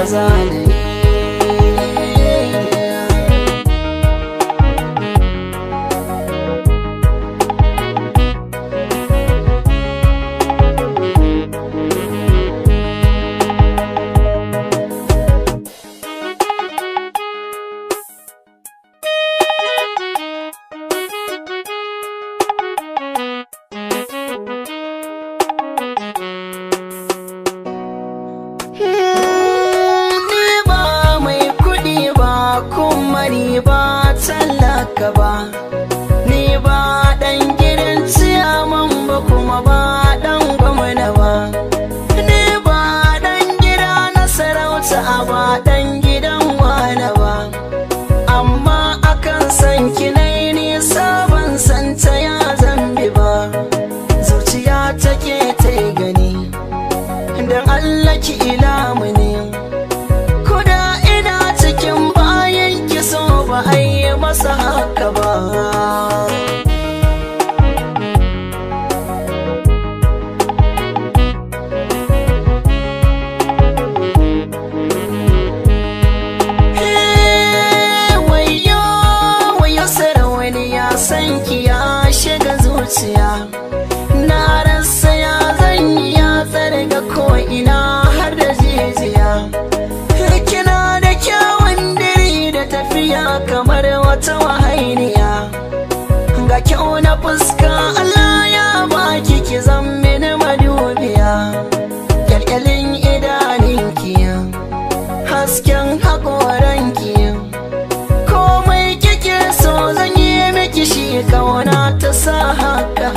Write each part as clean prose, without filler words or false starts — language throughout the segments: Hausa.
zane. Ni ba talaka ba, ni ba dan gidan ciyaman ba, kuma ba dan gwamna ba, ni ba dan gida na sarauta ba, dan gidan wane ba, amma akan san ki nai nisa ban san ta ya zambi ba. Zuciya take ta gani dan Allah ki ilamu ne, kuda ina cikin bayan ki so ba ai masa haka ba. Wayo wayo sarauniya san ki ya shiga zuciya, na rasa ya zan yi ya tsarga ko ina har da jijiya. Kina da kyawun diri da tafiya kamar wata wahainiya, ga kyau na fuska Allah ya baki ki zan mini madubiya. Kyalkyalin idaninki, hasken haƙoranki, komai kike so zan yi miki shi, kauna ta sa haka.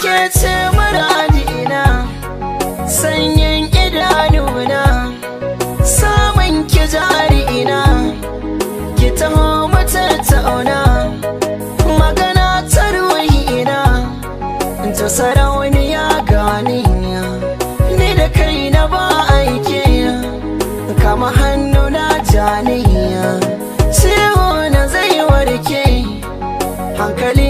Ke ce muradina, sanyin idanuna, samun ki jarina, ki taho mu tattauna, magana ta ruhina, ta sarauniya ganiya, ni da kaina ba aike, kama hannu na janiya, ciwo na zai warke, hankali.